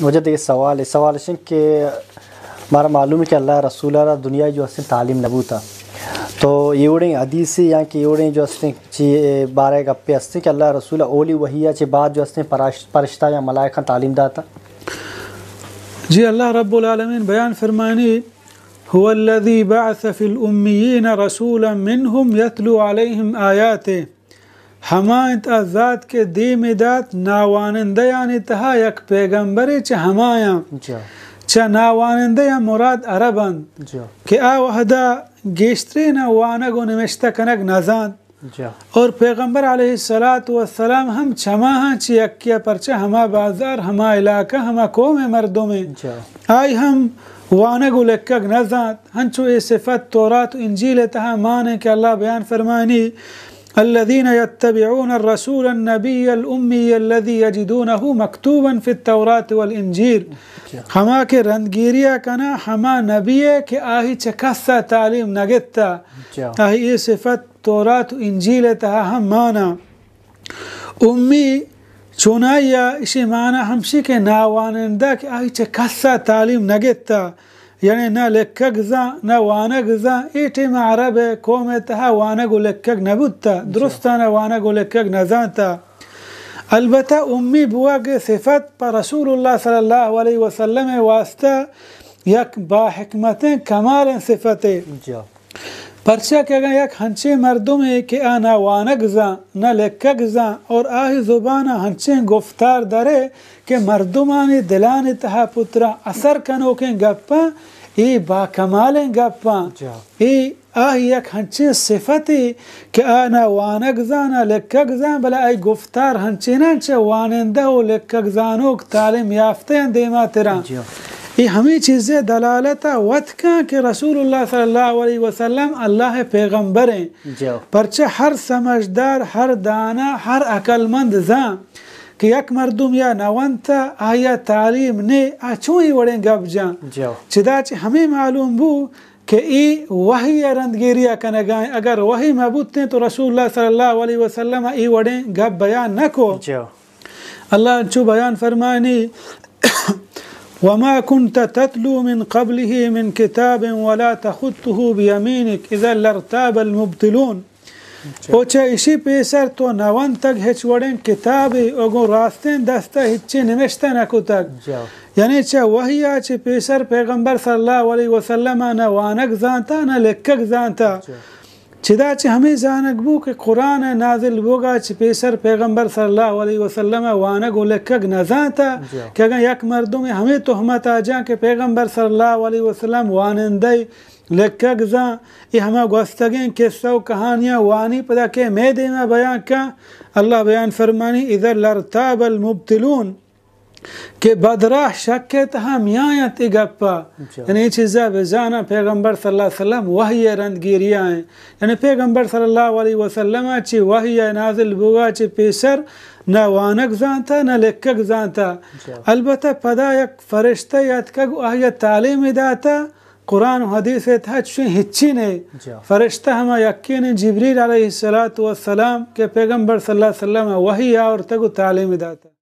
واجہ دگہ سوال، اے سوال اش انت کہ مارا معلوم ہے کہ اللہ رسول ء را دنیا جو ہستیں تعلیم نہ بوتا، تو اے وڑیں حدیث یا کہ اے وڑیں جو ہستیں چی بارے گپے ہستیں کہ اللہ رسول ء اولی وحی ء چہ بعد جو ہستیں پراش-، پرشتہ یا ملائکاں تعلیم داتا؟ جی، اللہ رب العالمین بیان فرمانی، هو الذي بعث في الأميين رسولا منهم يتلو عليهم آياته۔ ہما انت آ ذات کہ دیم دات ناوانندہانی تہا یک پیغمبرے چہ ہمایاں۔ جا۔ چہ ناوانندہ یا مراد عرب انت۔ جا۔ کہ آ وہدا گیشترین وانگ و نمشتہ کنگ نزانت۔ جا۔ اور پیغمبر علیہ الصلوۃ والسلام ہم چماہاں چہ یکے، پرچہ ہما بازار، ہما علاقہ، ہما قوم مردم انت۔ جا۔ آئی ہم وانگ و لکھگ نزانت۔ ہنچو اے صفت تورات و انجیل تہا مان انت کہ اللہ بیان فرمانی، الذين يتبعون الرسول النبي الأمي الذي يجدونه مكتوبا في التوراة والإنجيل۔ جا۔ ہما کہ رندگیری ء کنا ہما نبی ء کہ آہی چہ کس ء تعلیم نہ گتا۔ جا۔ آہی اے صفت تورات و انجیل ء تہا ہم مانا۔ امی چونائی ء اشی مانا ہمشی کہ ناوانندہ کہ آہی چہ کس ء تعلیم نہ گتا۔ یعنی نہ لکھگ زان، نہ وانگ زان۔ اے ٹیم ء عرب ء قوم ء تہا وانگ و لکھگ نہ بوتا، جا۔ درستاں ء وانگ و لکھگ نہ زانتا۔ البتہ امی بوگ ء صفت پہ رسول اللہ صلی اللہ علیہ وسلم ء واسطہ یک باحکمتیں کمالیں صفتے۔ جا۔ پرچا کہ اگاں یک ہنچیں مردمے کہ آ نہ وانگ زان، نہ لکھگ زان اور آہی زبان ء ہنچیں گفتار درے کہ مردمانی دلانی تہا پتراں اثر کنوکیں گپاں، اے باکمالیں گپاں۔ جا۔ اے آہی یک ہنچیں صفتے کہ آ نہ وانگ زان، نہ لکھگ زان، بلے آئی گفتار ہنچیناں چہ وانندہ و لکھگ زانوک تعلیم یافتیاں دیما تراں۔ جا۔ اے ہمے چیزے دلالت ء وت کن کہ رسول اللہ صلی اللہ علیہ وسلم اللہ ء پیغمبر انت۔ جا۔ پرچہ ہر سمجھدار، ہر دانا، ہر عقل مند زان کہ یک مردم یا نہ ونت، آیا تعلیم نے، آ چون اے وڑیں گپ جان؟ جا۔ چدا چہ ہمے معلوم بو کہ اے وحی ء رندگیری ء کنگا انت۔ اگر وحی مہ بوتیں تو رسول اللہ صلی اللہ علیہ وسلم ء اے وڑیں گپ بیان نہ کو۔ جا۔ اللہ انچو بیان فرمانی، وما كنت تتلو من قبله من كتاب ولا تخطه بيمينك إذا لارتاب المبطلون۔ اچھا۔ او چہ اشی پیسر تو نہ ونتگ ہچ وڑیں کتابے، او گوں راستیں دست ء ہچی نمشتہ نہ کتگ۔ جا۔ یعنی چہ وحی ء چہ پیسر پیغمبر صلی اللہ علیہ وسلم ء نہ وانگ زانتا، نہ لکھگ زانتا۔ جا۔ چدا چہ ہمے زانگ بو کہ قرآن ء نازل بوگا چہ پیسر پیغمبر صلی اللہ علیہ وسلم ء وانگ و لکھگ نہ زانتا۔ جا۔ کہ اگاں یک مردمے ہمے تہمت ء جان کہ پیغمبر صلی اللہ علیہ وسلم وانندہ لکھگ زان، اے ہما گوستگیں قصہ و کہانیاں وانی پدا کہ مئے دیما بیان کن، اللہ بیان فرمانی، اذا لارتاب المبطلون، کہ بدراہ شک ء تہا میاینت اے گپا۔ جا۔ یعنی اے چیزا بزاناں پیغمبر صلی اللہ علیہ وسلم وحی ء رندگیریا ہیں۔ یعنی پیغمبر صلی اللہ علیہ وسلم ء چہ وحی ء نازل بوگا چہ پیسر نہ وانگ زانتا، نہ لکھگ زانتا۔ جا۔ البتہ پدا یک فرشتہ اتکگ و آہیا تعلیم داتا۔ قرآن و حدیث ء تہا چوشیں ہچی نہ۔ جا۔ فرشتہ ہما یکین جبریل علیہ الصلوۃ والسلام کہ پیغمبر صلی اللہ علیہ وسلم ء وحی آورتگ و تعلیم داتگ۔